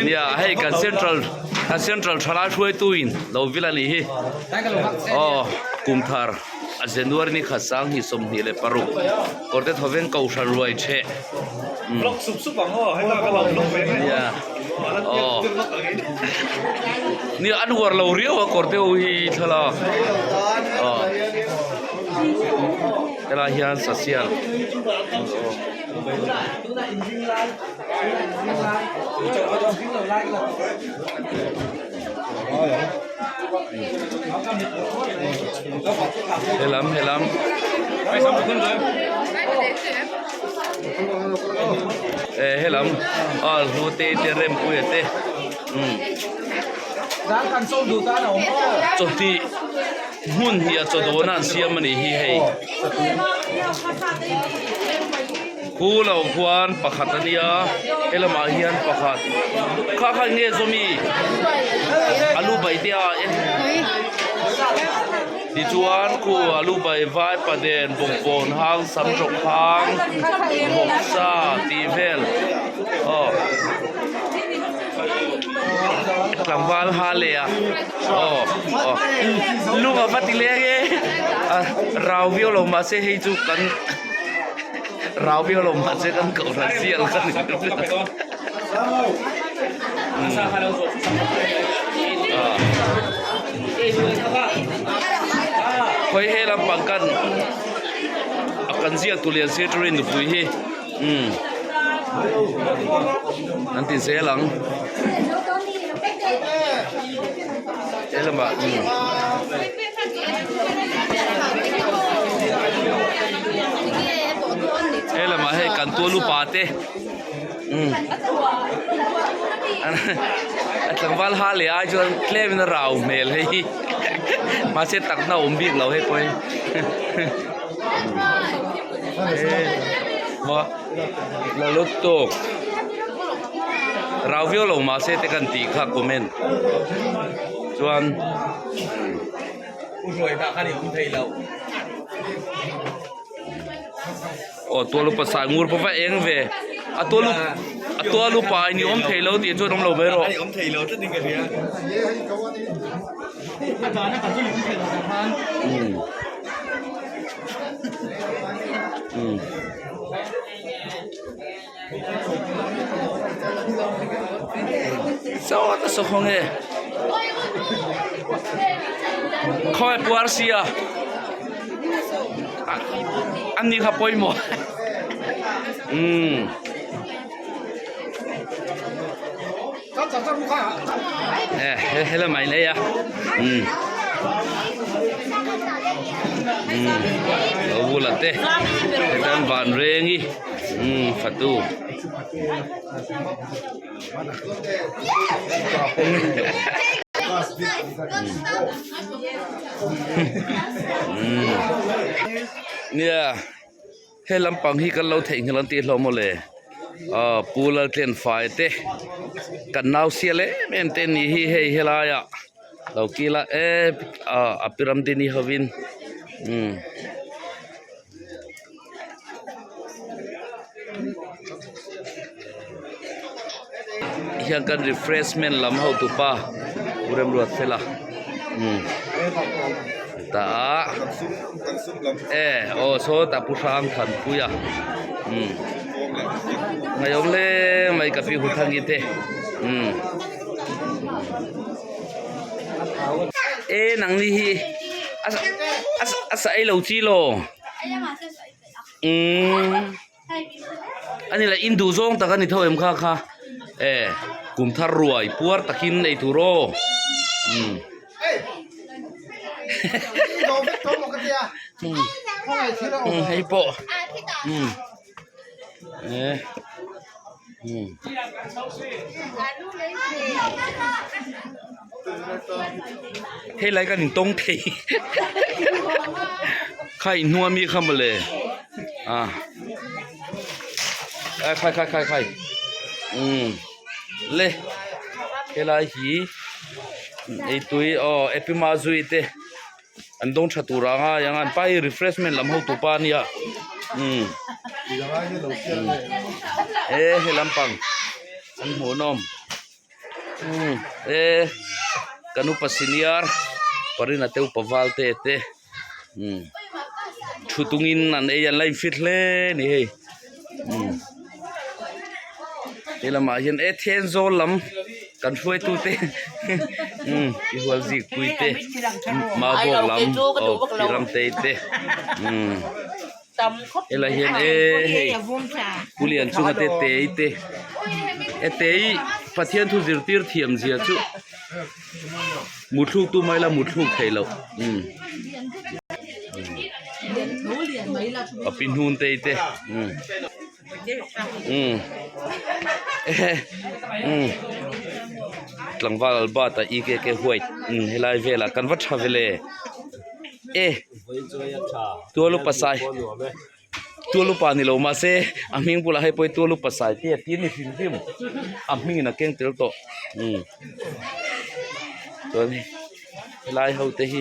Nia hei kan central kan central thalai hruaitu in lo vil a nih hi aw kum thar a January ni khat sang hi 26 kawr te thawveng kohhran ruai theh nia aw nia an uar lo riau a kawr te ho hi thlalak aw. Helai hian sasial helam helam eh helam a hlute te rempuia te umm chawhnih. Hmun hi a chaw dawn a an siam a nih hi hei. Khu lo khuan pakhat a nia helamah hian pakhat kha kha eng nge zawmi alu bai te a tichuan khu alu bai vai paden bawngkawn hang sam rawk hang vawksa tih vel aw. Tlangval ha leh a aw aw lung a va ti leng e a rau viau lo mahse hei chu kan rau viau lo mahse kan kohhran sial kha ni khawi he lampang kan a kan ziak tu lian secretary nupui hi. Umm an ti zel ang he lamah umm he lamah hei kan tual upa te umm a tlangval ha leh ai chuan tlem in a rau hmel hei hi mahse takna a awm bik lo hei pawh hi. La lut tawk rau viau lo mahse te kan tih kha comment chuan aw tual upa sai ngur pawh va eng ve a tual a tual upa in i awm thei lo tih chuan awm lo mai rawh. Saw ta saw khaw nge khawnge puar sia an ni kha pawimawh umm. He he lamah in ei a umm umm lo bula te hetan van rengi umm fatu. Nia. He lampang hi kan lo theihnghilh an tih hlawm maw le aw pu Laltlenfai te kan nau sial em em te ni hi hei helaiah lo kil a e a pi Ramdini hovin umm. Hian kan refreshment lam hotupa Pu Remruatfela umm tah e aw saw tah Pu Hrang Thanpuia umm ngaihawm hle mai ka pi Huthangi te umm e nangni hi a sa ei lo chi law umm. Ani leh in duh zawng tak a ni tho em kha kha e kum thar ruai puar takin ei tur aw umm umm hei pawh umm e umm. Hei lai kan intawng thei kha inhnung ami kha mawle a a khai khai khai khai umm le helai hi eitui aw epima zui te an dawng tha tur anga eng an pai refreshment lam ho tupa ania umm. E he lampang an hmuhnawm umm e kan upa senior parina te upa val te te umm thu tungin an ei an la in fit hle a ni hei umm he lamah hian e Thenzawl lam kan hruaitu te umm i hual zik pui te Maubawk lam aw pi Ramtei te umm helai hian e hei Pu Lianchunga te Tei te e Tei Pathian thu zirtir thiam zia chu Muthluk tu mai la muthluk thei loh umm a pi hnun te te umm umm ehe umm tlangval albert a ekk white umm helai velah kan va tha vele e tual upa sai. Tual upa ni lo mahse a hming bulah hei pawh hi tual upa sai te a ti a ni hrim hrim a hmingin a keng tel tawh umm chuan hei helai ho te hi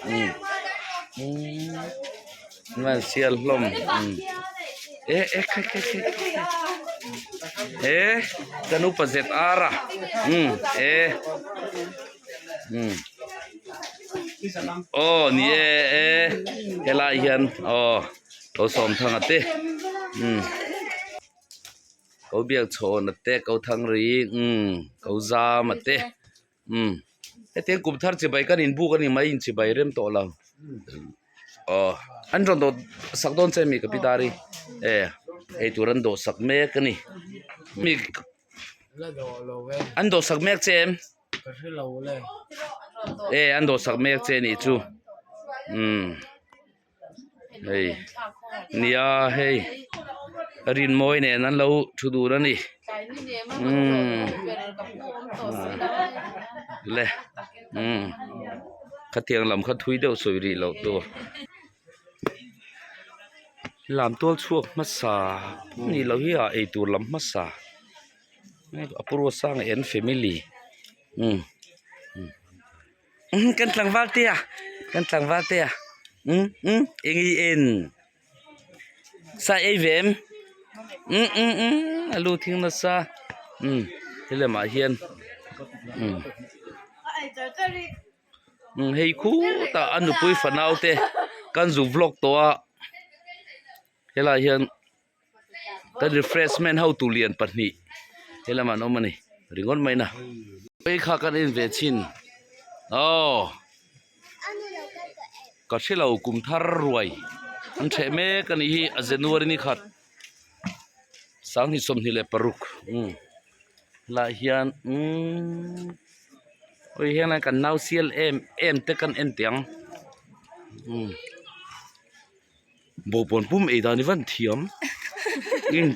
umm umm an sial hlawm umm eh eh khai khai khai eh kan upa zr a umm eh. Umm aw ni e e helai hian aw lo sawm thang a te umm ko biak chhawn a te ko thang ri umm ko zam a te umm hetiang kum thar chibai kan inbuk a ni mai inchibai rem tawh lo aw an rawn dawh sak dawn che mi ka pi dar hi e eitur an dawh sak mek a ni mi. An dawhsak mek che em? E an dawhsak mek che nih chu umm hei nia hei rinmawi nen an lo thu dun a ni umm le umm khatiang lam kha thui deuh sawi rih loh tur. Lam tual chhuak hmasa ni lo hi a eitur lam hmasa a pu Ruatsanga and family umm umm kan tlangval te a kan tlangval te a umm umm eng i en sa ei ve em umm umm umm a lu thing nasa umm helamah hian umm. Hei khutah a nupui fanau te kan zu vlog tawh a helaiah hian kan refreshment ho tur lian pahnih helamah an awm a ni ringawt mai na hei kha kan en ve chhin aw ka hrelo kum thar ruai an ṭheh mek a nih hi a January ni khat 2026 umm. Lah hian umm hawi hian kan nau sial em em te kan en teh ang umm bawhbawn pum ei dan hi van thiam in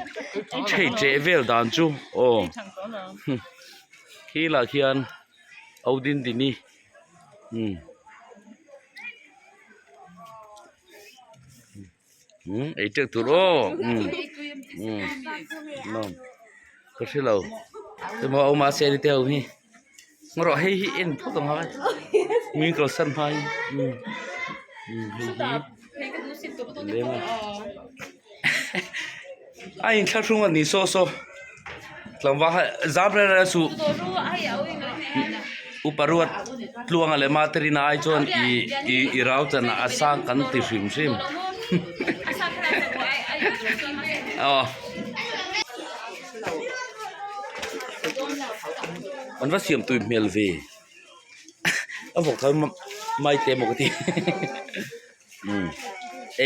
thei cheh vel dan chu aw khi lah khian Audindini umm. Umm ei teuh tur aw umm umm nuam ka hre lo emaw a awm a se te ho hi ngaw rawh hei hi en phawt ang a mi kalsan hma in umm umm hei hi leng a a inthlahrung a ni saw saw tlangval ha zam reng reng suh upa ruat tluanga leh materina ai chuan ih ih i rau chan a sang kan ti hrim hrim aw an va siam tui hmel ve a vawk thau mai te maw ka ti umm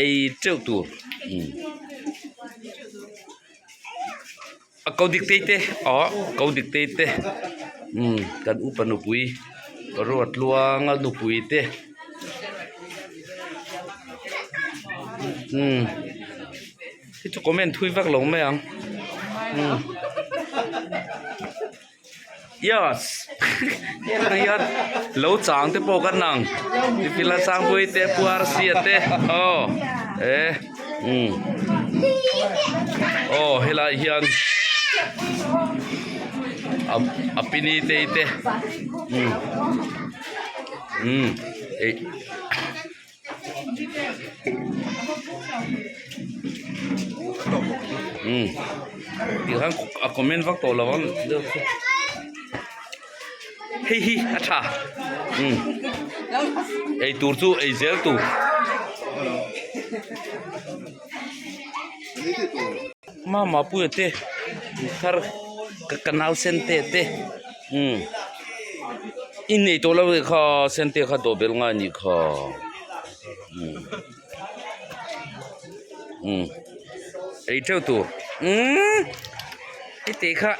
ei teuh tur umm. A ko dik tei te aw ko dik tei te umm kan upa nupui ruat luanga nupui te umm hei chu comment thui vak lo mai ang umm yes hetah hian lo chang te pawh kan ang tifila sangpui te puar sia te aw e umm aw helai hian a a pini te te umm umm eh. Umm tikhan a comment vak tawh lo ang deuh chu hei hi a tha umm ei tur chu ei zel tur. Mama puia te thar ka nau sen te te umm i nei tawh lo kha sen te kha dawh belh ngai a nih kha umm umm ei teuh tur umm heti kha.